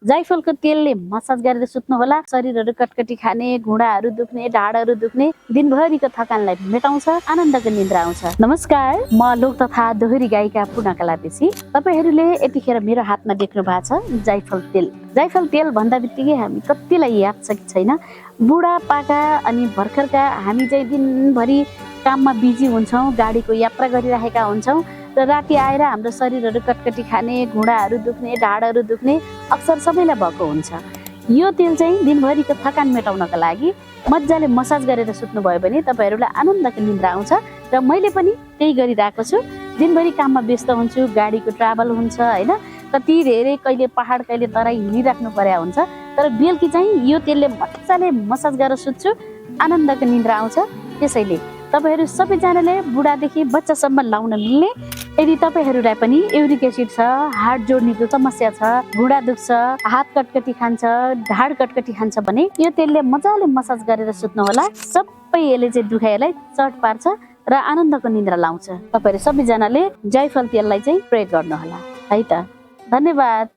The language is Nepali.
जाइफलको तेलले मसाज गरेर सुत्नु होला। शरीरहरू कटकटी खाने, घुँडाहरू दुख्ने, ढाडहरू दुख्ने, दिनभरिको थकानलाई मेटाउँछ, आनन्दको निद्रा आउँछ। नमस्कार, म लोक तथा दोहोरी गायिका पूर्णकला बेसी। तपाईहरूले यतिखेर मेरो हातमा देख्नु भएको छ जाइफल तेल। जाइफल तेल भन्दा बित्तिकै हामी कतिलाई याद छ कि छैन? बुढापाका अनि भर्खरका हामी चाहिँ दिनभरि काममा बिजी हुन्छौँ, गाडीको यात्रा गरिरहेका हुन्छौँ र राति आएर हाम्रो शरीरहरू कटकटी खाने, घुँडाहरू दुख्ने, ढाडहरू दुख्ने अक्सर सबैलाई भएको हुन्छ। यो तेल चाहिँ दिनभरिको थकान मेटाउनका लागि मजाले मसाज गरेर सुत्नुभयो भने तपाईँहरूलाई आनन्दको निद्रा आउँछ र मैले पनि त्यही गरिरहेको छु। दिनभरि काममा व्यस्त हुन्छु, गाडीको ट्राभल हुन्छ होइन, कति धेरै कहिले पहाड कहिले तराई हिँडिराख्नु पर्या हुन्छ, तर बेलुकी चाहिँ यो तेलले मजाले मसाज गरेर सुत्छु, आनन्दको निद्रा आउँछ। त्यसैले तपाईहरू सबैजनाले बुढादेखि बच्चासम्म लाउन मिल्ने, यदि तपाईँहरूलाई पनि युरिक एसिड छ, हार्ट जोड्नेको समस्या छ, घुँडा दुख्छ, हात कटकटी खान्छ, ढाड कटकटी खान्छ भने यो तेलले मजाले मसाज गरेर सुत्नु होला। सबै यसले चाहिँ दुखाइलाई चट पार्छ र आनन्दको निद्रा लाउँछ। तपाईँहरू सबैजनाले जाइफल तेललाई चाहिँ प्रयोग गर्नुहोला है त। धन्यवाद।